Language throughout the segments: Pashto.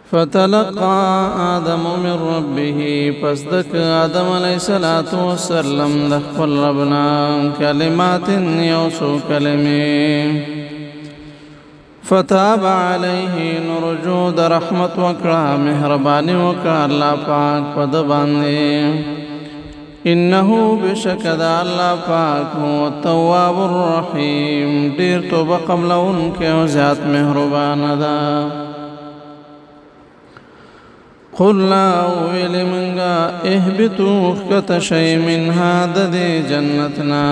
فتلقى آدم من ربه، پس دک آدم علیہ الصلوۃ والسلام د خپل ربنا کلمات یوسو کلمې. فتاب علیه، نرجو د رحمت وکړه، مهرباني وکړه الله پاک په د باندې. انه بشک د الله پاک هو التواب الرحیم، ډیر توبه قبلونکی او زیات مهربان ده. قلنا ویل منګه اهبطوا ښکته شئ منها د دې جنتنا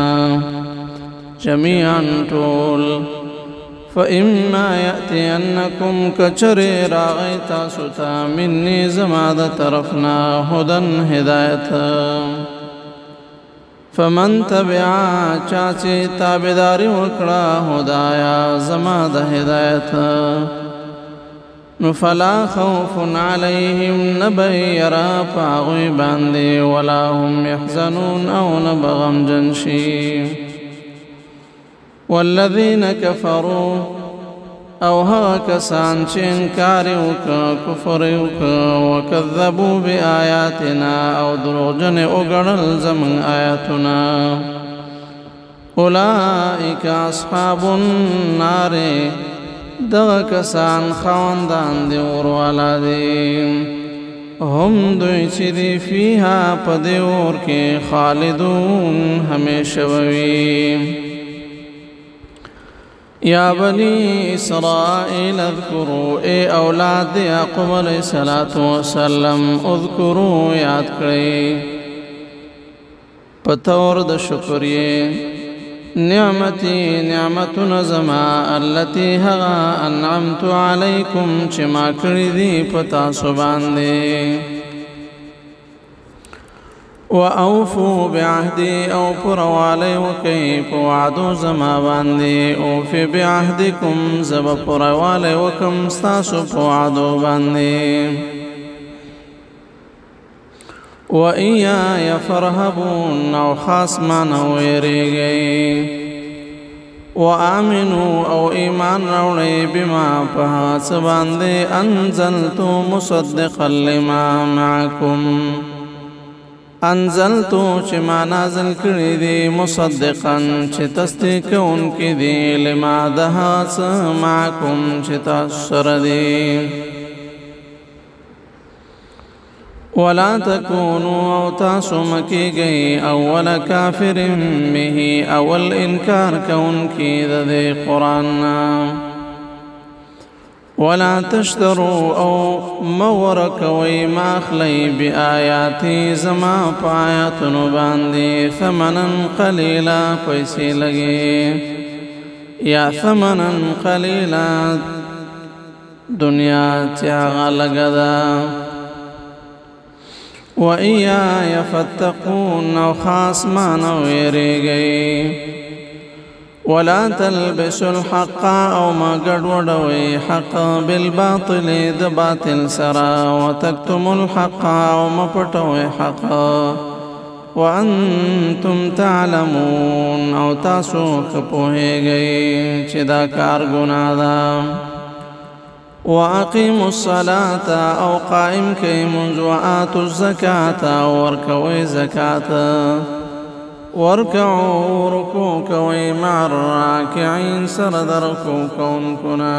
جميعا ټول. فإما يأتينكم کچرې راغی تاسو ته مني زما د طرفنا هدى هدایت، فمن تبع چا چې تابعداري وکړه هدایا زما د هدایت، نو فلا خوف علیهم نبی یرا په هغوی باندې ولا هم يحزنون او نه به غمجن شي. والذین کفروا، او هغه کسان چې انکار یې وکړ، کفر یې وکړ، وکذبوا بآیاتنا، او دروغجن یې وګڼل زموږ آیاتونه، اولئک اصحاب النار، دغه کسان خاوندان دي اور والا دي، هم دوی چې دي فیها په دې اور کې خالدون همیشه به وي. یا بني اسرائیل اذکروا، ای اولاد یعقوب علیہ الصلوۃ والسلام، اذکروا یاد کړئ په تور د شکریې نعمتي نعمتونه زما التي هغه انعمت علیکم چې ما کړي دي په تاسو باندې. وأوفوا بعهدي، او پروالی وکئ په وعدو زما باندې، اوفي بعهدکم، زه به پروالی وکم ستاسو په وعدو باندې. وإياي فارهبون، او خاص ما نه وېرېږئ. وآمنوا، او ایمان راوړئ بما په هغه څه باندې انزلت مصدقا لما معکم، انزلت چې ما نازل کړي دي، مصدقا چې تصدیق کوونکي دي، لما د هغه څه معکم چې تاسو سره دي. ولا تكونوا، او تاسو مه کېږئ اول کافر به، اول انکار کوونکي د دې قرآن نه. ولا تشتروا، او مه غوره کوئ، مه اخلئ بآیاتي زما په آیاتونو باندې ثمنا قلیلا، پیسې لږې، یا ثمنا قلیلا دنیا چې هغه لږه ده. وإياي فاتقون، او خاص ما نه وېرېږئ. ولا تلبسوا الحق، او ما ګډوډوئ حق بالباطل د باطل سره، وتکتموا الحق، او مه پټوئ حق، وأنتم تعلمون، او تاسو ښه پوهېږئ چې دا کار ګناه ده. وأقيموا الصلاة، او قائم کئ مونځ، وآتوا الزكاة، او ورکوئ زکات، واركعوا ركوع کوئ مع الراكعين سره د رکوع کوونکو نه.